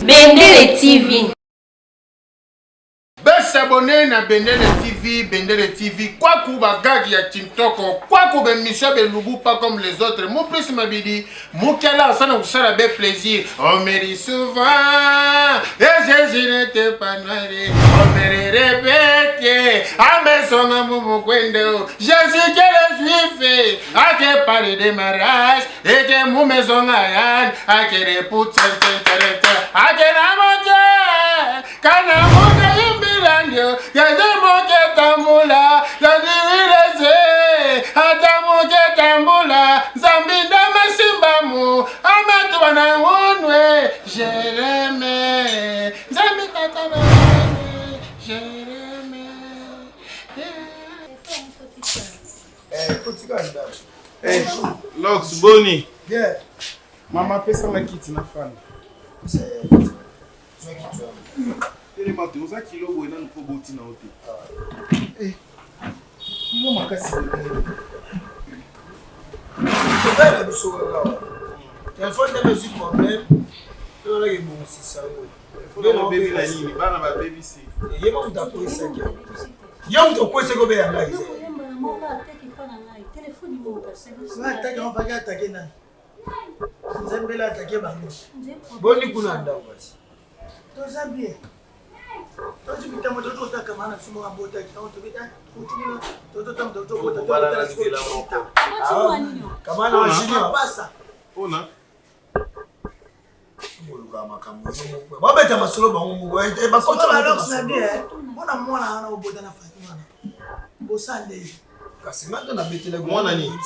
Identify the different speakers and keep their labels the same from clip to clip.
Speaker 1: Bendele TV.
Speaker 2: Be s'abonner na Bendele TV, Bendele TV, kwaku ba gag ya Tintoko, kwaku be mission be lubu pas comme les autres. Mu plus mabidi, mukela asana kusala be plaisir. On me dit souvent, et Jésus n'était pas noir. On me répète, à mes sons mumukwendo, Jésus que le juif, a que parler de mariage, et que mu maison ayan, a que repousse, a que la montée, kana moke yimbilandio, yaze moke tambula, yaziwileze, ata moke tambula, Nzambi ndama simbamu, amatuba na unwe, Jereme, Nzambi tata na unwe, Jereme.
Speaker 3: Eh, Lox, boni.
Speaker 4: Bien.
Speaker 3: Mama pesa nga kiti na fanda. Telema te, oza kilo boye nanu mpo boti na yo te.
Speaker 4: Eh, kilo makasi boye. Tobaya na biso kaka awa. Telefone nde ezwi problème. Tolaki ebongisisa yango.
Speaker 3: Telefone obebi na nini? Bana babebisi.
Speaker 4: Ye moko moto akwesaki yango. Ye moto okwesaki obeya ngai. Atake ofaki atake nani? Nzembele atake bango. Boni kuna ndako kasi. Toza bien. Tozi bitambo tozo kotaka mana biso moko abotaki yango tobeta kuti kuna tozotambo tozokota totala sikoyo chita. Kamana wa junior. Pasa.
Speaker 3: Pona
Speaker 4: boluka makambo babeta masolo bango moko
Speaker 5: mpona mwana wana obota na fati wana bosande ye
Speaker 4: kasi nga nde nabetelaki
Speaker 3: mwana nini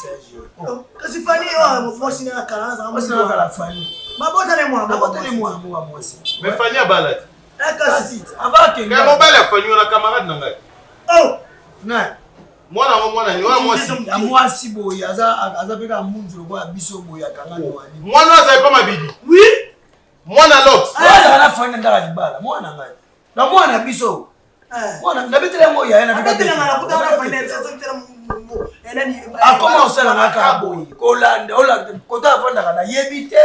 Speaker 5: oh, kasi fani oyo oh, mwasi na kala
Speaker 4: mwasi na kala fani
Speaker 5: babotani mwana
Speaker 4: babotani mwana moko mwasi
Speaker 3: mais fani abala te
Speaker 5: eh, kasi
Speaker 4: avakende
Speaker 3: mobali ya fani wana camarade na ngai
Speaker 5: oh
Speaker 4: nani
Speaker 3: mwana yango mwana nini wana mwasi
Speaker 4: ya mwasi boye aza aza mpe kaka munzu lokola biso boye akanga noani
Speaker 3: mwana oyo azali mpa mabidi
Speaker 5: oui
Speaker 3: mwana lot
Speaker 4: azala na fani na ndaka libala mwana ngai na mwana biso
Speaker 5: eh.
Speaker 4: mwana nabetela yango yaya akoma kosala nga kaka boye kolanda olanda kota afandaka nayebi te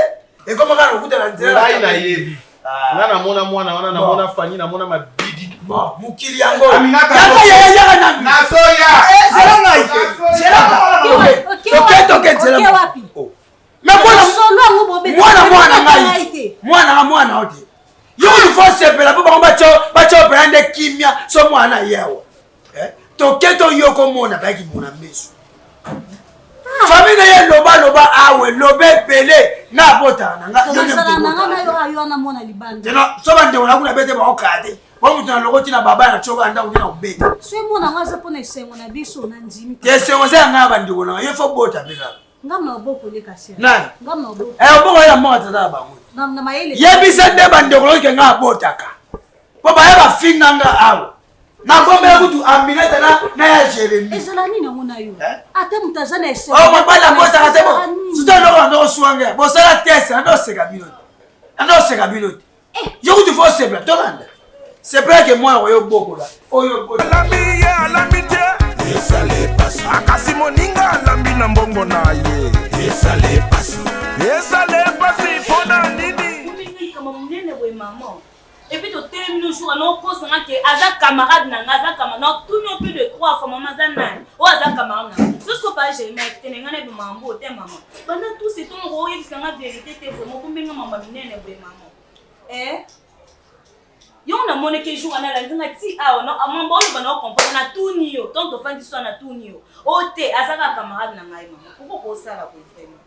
Speaker 4: ekoma kaka lokuta na nzela
Speaker 3: ngai nayebi ah. nga namona mwana wana namona fani namona mabidi
Speaker 4: bon mokili yango yaka yaya yaka nanu
Speaker 3: nazoya
Speaker 4: eh, zela ngai zela toke toke nzela oh. Mais mwana mwana mwana ngai mwana nga mwana ote yo il faut sepela mpo bango batya opela nde kimia so mwana yewa eh? toke toyoko mona bayaki mona miso ah. famille na ye loba loba awe loba ebele nga abotaka na nga so bandeko na kuna bete baokaya te po moto na lokoti na baba na coka ndako nde na kobeta te esengo eza ya ngai ya bandeko na nga yo fo bota mpe kaka
Speaker 6: nani
Speaker 4: eh, oboko ye na mboka tata na bango yebisa nde bandeko loke nga abotaka mpo baye bafinga nga awa nakomela kutu aminata na ya jeremi
Speaker 6: ezala nini yango na yo
Speaker 4: eh?
Speaker 6: ata moto aza na esengo
Speaker 4: oh, mobali abotaka te bo sutu eloko ando oswa ngai bosala teste ando oseka bino te ando oseka bino te eh. yo kutu fo osepela tolanda sepela ke mwana oyo obokola oyo
Speaker 7: alambi ye alambi te akasi moninga alambi na mbongo na ye esale pasi esale pasi mpo na nini
Speaker 8: monene boye mama epuis totelemi no jour wana okosa nga ke aza camarade na nga aza camarade na tuni yo plus de trois fois mama aza nani oyo aza camarade na nga soki opa jeremie te na nga na ebima mambo te mama banda tout ce temps moko oyebisa nga verité te vraiment okombenga mama minene boye mama eh yo namonaki jour wana alandi nga ti awa mambo oloba na ocomprendre natuni yo ntango tofandi so natuni yo o te aza kaka camarade na ngai mama poko kosala boye vraiment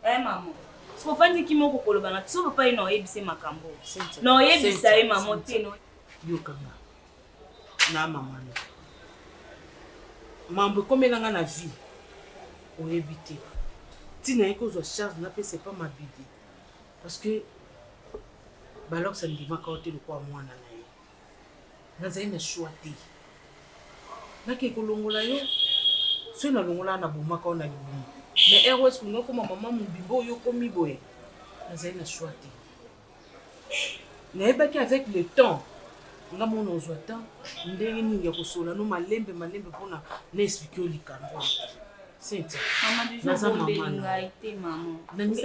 Speaker 8: Eh maman. Soki ofandi kimia okokoloba na so papa ye na oyebisa ye makambo. Na oyebisa ye maman te no.
Speaker 9: Yokanga na mama no. Mambo ekomela nga na vie. Oyebi te. Tina ye kozwa charge na pesa epa mabidi. Parce que Balox andimaka yo te lokola mwana na ye. Nazali na choix te. Nake kolongola yo soki nalongola na bomaka yo na libumu. Mais heure oyo eske okoma mama mobimba oyo okomi boye? Nazali na choix te. Nayebaki avec le temps nga mona ozwa temps ndenge nini ya kosolola no malembe malembe mpona na explike yo likambo oyo. Cynthia, naza mama na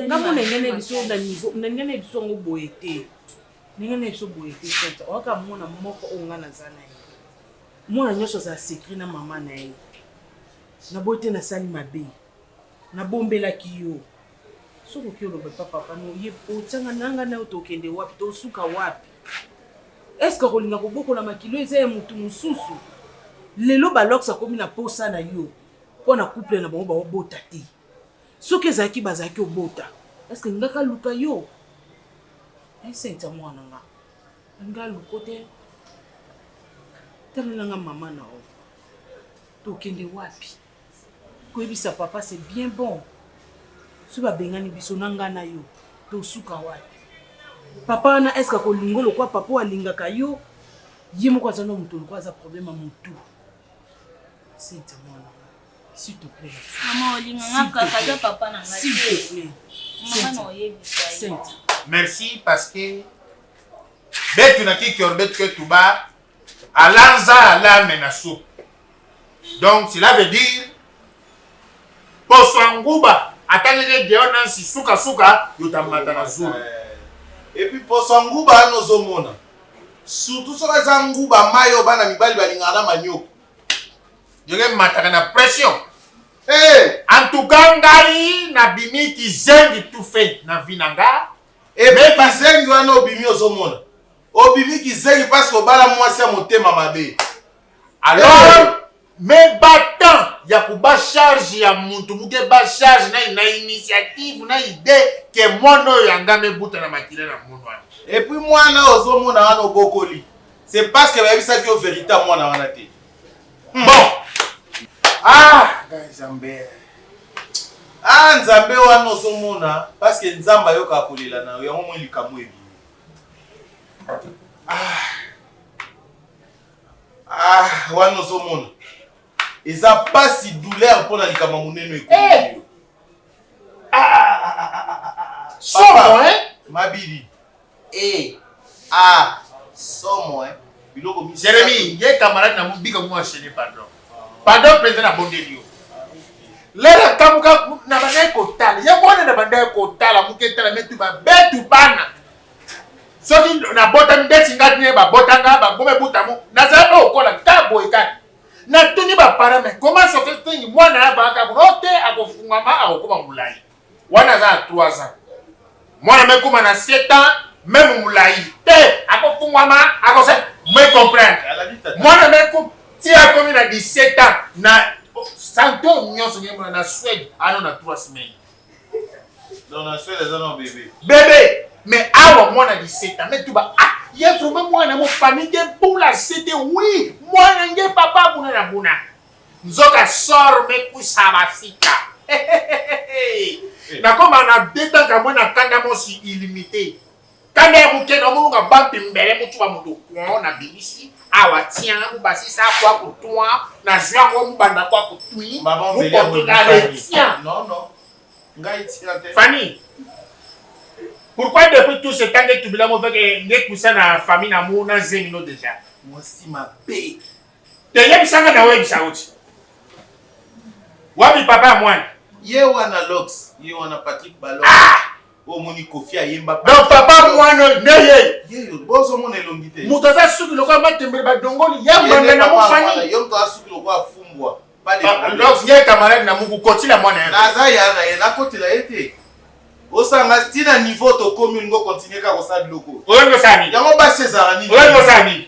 Speaker 9: nga mona engene biso na niveau na engene biso yango boye te. Ndenge na biso boye te Cynthia, oyaka mwana moko oyo nga naza na ye. Mwana nyonso azala secret na mama na ye. Naboyi te nasali mabe. Nabombelaki yo. Soki oki oloba epa papa no ye otianga nanga nayo tokende wapi tosuka wapi? Est-ce que akolinga kobokola makilo eza ya mutu mosusu? Lelo Balox akomi na posa na yo mpo na couple na bango baobota te. Soki ezalaki bazalaki obota, est-ce que ngaka luka yo? Eh Cynthia mwana nga. Nga luko te. Talela nga mama na yo. Tokende wapi? Koyebisa papa c'est bien bon. Soki babengani biso na nga na yo, tosuka wapi? Papa wana est-ce que akolingo lokwa papa oyo alingaka yo? Ye moko aza na moto lokwa aza problème ya mutu. Cynthia mwana nga. S'il te plaît.
Speaker 8: Maman olinga nga kaka aza papa na nga.
Speaker 9: S'il te plaît.
Speaker 8: Maman na oyebisa ye.
Speaker 2: Merci parce que betu na kikior betu ke tuba alanza alame na soupe. Donc cela veut dire poso ya nguba ata ndenge deo nansi suka suka yotamata na zulu.
Speaker 3: Et puis poso ya nguba wana ozomona surtout soki eza nguba mai oyo bana mibali balingaka na manioko
Speaker 2: Ndenge mataka na pression.
Speaker 3: Hey!
Speaker 2: En tout cas ngai nabimi kizengi tout fait na vie na nga.
Speaker 3: Et puis kizengi wana obimi ozomona. Obimi kizengi parce que obala mwasi ya motema mabe.
Speaker 2: Alors hey! Mais battant ya koba charge ya muntu muke ba charge na, na initiative na idée ke mwana oyo ya nga mebuta na makila na mono wana.
Speaker 3: Et puis mwana ozomona wana obokoli. C'est parce que bayebisaki yo verite ya mwana wana te.
Speaker 2: Bon.
Speaker 3: Ah, Nzambe. Ah, Nzambe wana ozomona parce que Nzambe ayokaka kolela na yo yango moi likambo ebimi. Ah. Ah, wana ozomona. Eza pasi douleur mpo na likambo monene ekomi
Speaker 2: eh!
Speaker 3: yo.
Speaker 2: Ah, ah, ah, ah, ah, ah. Somo, hein?
Speaker 3: Mabidi. Eh, ah, somo hein. Biloko
Speaker 2: misa. Jérémy, ye camarade na mubika mu enchaîner pardon. Pardon président na bondeli yo. Lera kamuka na bandaki kotala. Ye mwana na bandaki kotala muke tala metu ba betu bana. Soki na botami ndeti nga tine ba botanga ba gome butamu. Nazala pe okola ta boye kaka. Natuni ba parents mais comment ça fait que mwana ya baka bote akofungama akokoma mulayi. Wana aza na 3 ans. Mwana mekoma na 7 ans meme mulayi te akofungwama akose me comprendre. Mwana meko ti akomi na 17 ans na santo nyonso ngemona na Suède ano na 3 semaines.
Speaker 3: Donc na Suède aza na bébé.
Speaker 2: Bébé mais awa mwana 17 ans mais tuba ah ye vraiment mwana mo famille nge bula c'était oui mwana nge papa buna na buna. Nzoka sor mekusa bafika. Nakoma na betaka mwana kanda mosi illimité. Kanda ya moke na omoluka bampi mbele motu ba moto kwon na bimisi awa tian mubasisa kwa kutwa na zwa yango mubanda kwa kutui mukontolale tian.
Speaker 3: Non non. Ngai tian te.
Speaker 2: Fanny. Pourquoi depuis tout ce temps nde tubila mo feke nde kusa na famille na mu na zemi no déjà.
Speaker 3: Mwasi mabe.
Speaker 2: Te yebisa nga na oyebisa yo ti. Wapi papa ya mwana?
Speaker 3: Ye wana Lox, ye wana Patrick Balox. Ah! Omoni Koffi ayemba.
Speaker 2: Donc papa mwana nde ye.
Speaker 3: Ye yo bozo mona elongi te.
Speaker 2: Moto aza suki lokola matembele badongoli ye mbanda na mofani.
Speaker 3: Yo moto aza suki lokola fumbwa. Pas de problème.
Speaker 2: Lox ye camarade na muku kotila mwana ye.
Speaker 3: Naza ya na ye nakotela ye te. Osanga tina niveau tokomi olingo continuer kaka kosala biloko.
Speaker 2: Oyo osala nini?
Speaker 3: Yango basi ezalaka nini?
Speaker 2: Oyo osala nini?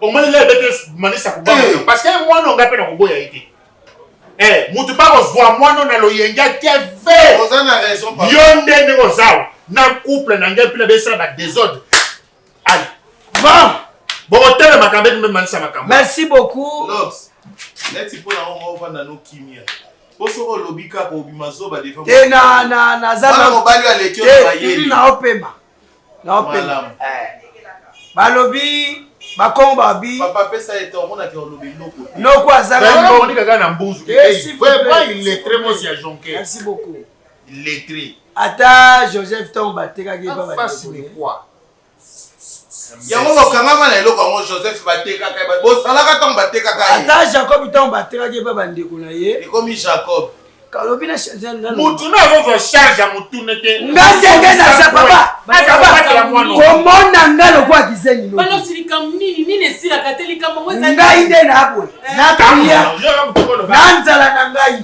Speaker 2: Omoni le bete manisa kobanga eh. Parce que mwana onga pe na koboya ye te. Eh, mutu pa kozwa mwana na loyenge te ve.
Speaker 3: Oza na raison papa.
Speaker 2: Yo nde ndenge oza na couple na ngai mpila besala ba désordre. Allez.
Speaker 4: Bon.
Speaker 2: Bokotelemaka mpe mpe manisa makambo.
Speaker 4: Merci beaucoup.
Speaker 3: Lobs. Neti mpo na ngo ovanda no kimia. Po soki olobi kaka obima zoba devant.
Speaker 4: Te na na naza
Speaker 3: na mobali aleki yo na mayele.
Speaker 4: Na opema. Na opema. Eh. Balobi bakongo babi.
Speaker 3: Papa pesa ye to omonaki olobi eloko te.
Speaker 4: Noko azanga
Speaker 2: mbongo. Kaka na mbuzu. Vraiment illettré mosi ya Jonquer.
Speaker 4: Merci beaucoup.
Speaker 2: Illettré.
Speaker 4: Ata Joseph ntango batekaki ye pa
Speaker 2: Face de quoi?
Speaker 3: Yango bokangama na eloko yango Joseph batekaka ye, bosalaka ntango batekaka ye.
Speaker 4: Ata Jacob ntango batekaki ye pa bandeko na ye.
Speaker 3: Ekomi Jacob.
Speaker 4: Kalobi na change na
Speaker 2: Mutu na azozwa charge ya mutune te.
Speaker 4: Nga ndenge naza papa. Komona nga lokola kizengi no.
Speaker 9: Balox likambo nini nini esilaka te likambo yango ezali
Speaker 4: Ngai nde naboye. Nakolia na nzala na ngai.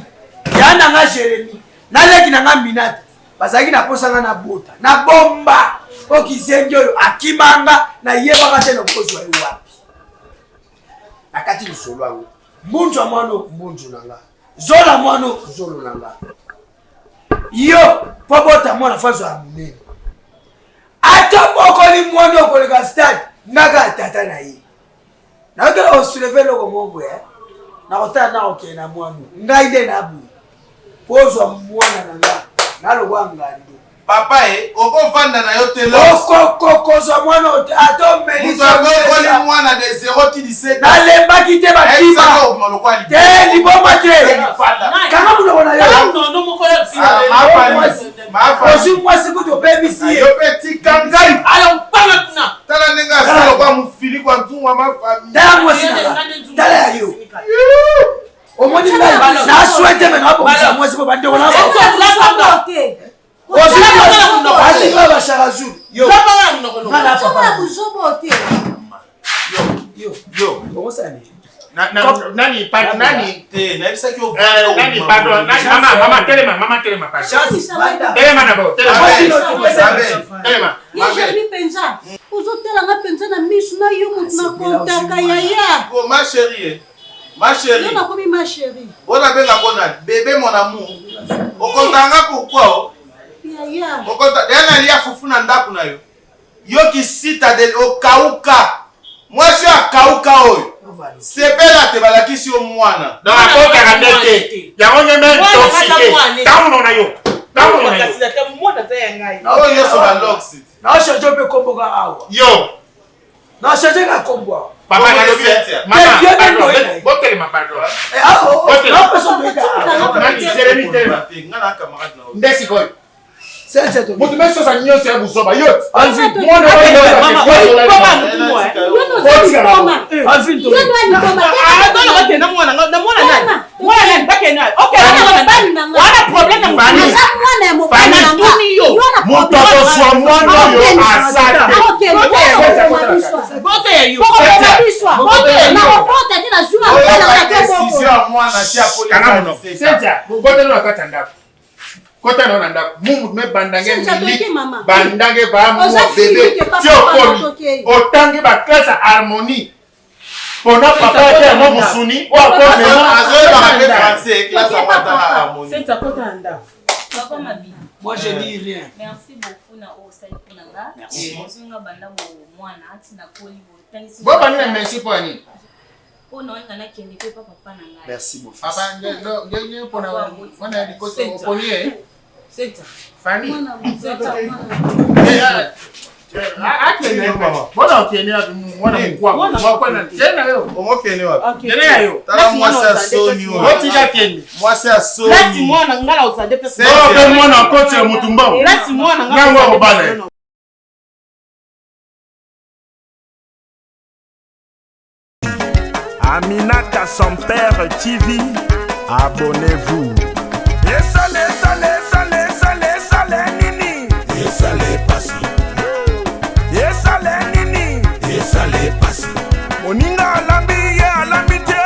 Speaker 4: Ya na nga Jeremie. Na leki na nga Minata. Bazalaki na posa nga na bota. Na bomba. O kizengi oyo akima nga nayebaka te nakozwa ye wapi. Nakati lisolo yango. Mbunzu ya mwana mbunzu na nga. Zola mwana zolo na nga. Yo po bota mwana fo azwa ya monene. Ata bokoli mwana okoleka stade nga kaka tata na ye. Nayoki osouleve eloko moko boye eh. Nakotala nakokende na mwana ngai nde naboye po ozwa mwana na nga nalokwa ngando.
Speaker 3: Papa e okovanda na yo te
Speaker 4: okokozwa mwana oyo te ata
Speaker 3: omelisokoli mwana de 0 ti 17
Speaker 4: nalembaki te bakima te liboma te kanga monoko na yo ozwi mwasi kutu obebisi ye
Speaker 3: yo mpe tika ngai tala ndenge asala kwa mofili kwa nzungwa mafami
Speaker 4: tala mwasi na tala ya yo omoni ngai naswete me nabongisa mwasi po bandeko na ozwi bashaka zulu yo
Speaker 2: nani nani
Speaker 3: te nayebisaki yo
Speaker 2: nani pardon mama mama telema mama telema pardon telema na bo telema telema
Speaker 6: Ye Jeremy penza ozotala nga penza na misu na yo moto na kontaka yaya.
Speaker 3: Oh ma chérie, ma chérie.
Speaker 6: Yo nakomi ma chérie.
Speaker 3: Bona benga ko nani? Bébé mon amour. Okontaka nga pourquoi oh?
Speaker 6: Yaya.
Speaker 3: Okonta ya na lia fufu na ndako na yo. Yo kisita de okauka. Mwasi oyo akauka oyo. Sepela te balakisi yo mwana.
Speaker 2: Donc akotaka nde te. Yango nde mpe intoxiqué. Tango na yo. Tango na yo.
Speaker 3: Oyo nyonso ba locks.
Speaker 4: Na change mpe kombo ka awa.
Speaker 2: Yo.
Speaker 4: Na change ka kombo awa.
Speaker 2: Papa nalobi mama pardon botelema pardon.
Speaker 4: Botelema.
Speaker 2: Nani Jeremy telema.
Speaker 3: Nga na camarade na yo.
Speaker 2: Nde sikoyo. Moto mpe sosa nyonso ya buzoba yo. Moto akozwa mwana oyo aza te. Botelo na kati ya ndako. Kota na ndako. Mumu me bandange miliki. Bandange ba mwa bebe. Ti okomi. Otangi ba classe ya harmonie. Pona papa ete yango musuni oyo akomema.
Speaker 3: Azoyebaka mpe français classe ya mwata na harmonie.
Speaker 9: Cynthia kota na ndako.
Speaker 8: Papa Mabidi.
Speaker 4: Moi je dis rien.
Speaker 8: Merci beaucoup na oyo osali mpo na nga.
Speaker 4: Merci.
Speaker 8: Ozwi nga banda bo mwana ti nakoli botangisi.
Speaker 2: Bo bandi na merci mpo ya nini?
Speaker 8: Mpo na olinga nakende mpe pa papa na ngai.
Speaker 4: Merci mon fils.
Speaker 2: Papa nge mpona wana ya likoso oponi ye.
Speaker 9: Cynthia.
Speaker 2: Fanny. Akende bona okende wapi mwana mokwa kende yo.
Speaker 3: Okende wapi?
Speaker 2: Kende ya yo.
Speaker 3: Tala mwasi ya soni oyo.
Speaker 2: Otika kende.
Speaker 3: Mwasi ya soni.
Speaker 9: Lasi mwana nga na ozande pe.
Speaker 2: Oyo pe mwana akoti ya mutu mbongo.
Speaker 9: Lasi mwana nga.
Speaker 2: Ngango akobala ye.
Speaker 7: Aminata son père TV, abonnez-vous. Esale, esale, esale, esale, esale nini?
Speaker 1: Esale pasi.
Speaker 7: Esale nini?
Speaker 1: Esale pasi.
Speaker 7: Moninga alambi ye alambi te.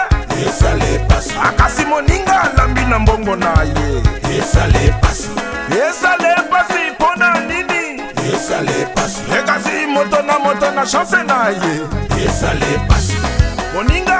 Speaker 1: Esale pasi.
Speaker 7: Akasi moninga alambi na mbongo na ye.
Speaker 1: Esale pasi.
Speaker 7: Esale pasi pona nini?
Speaker 1: Esale pasi.
Speaker 7: Ekasi moto na moto na chance na ye.
Speaker 1: Esale pasi.
Speaker 7: Moninga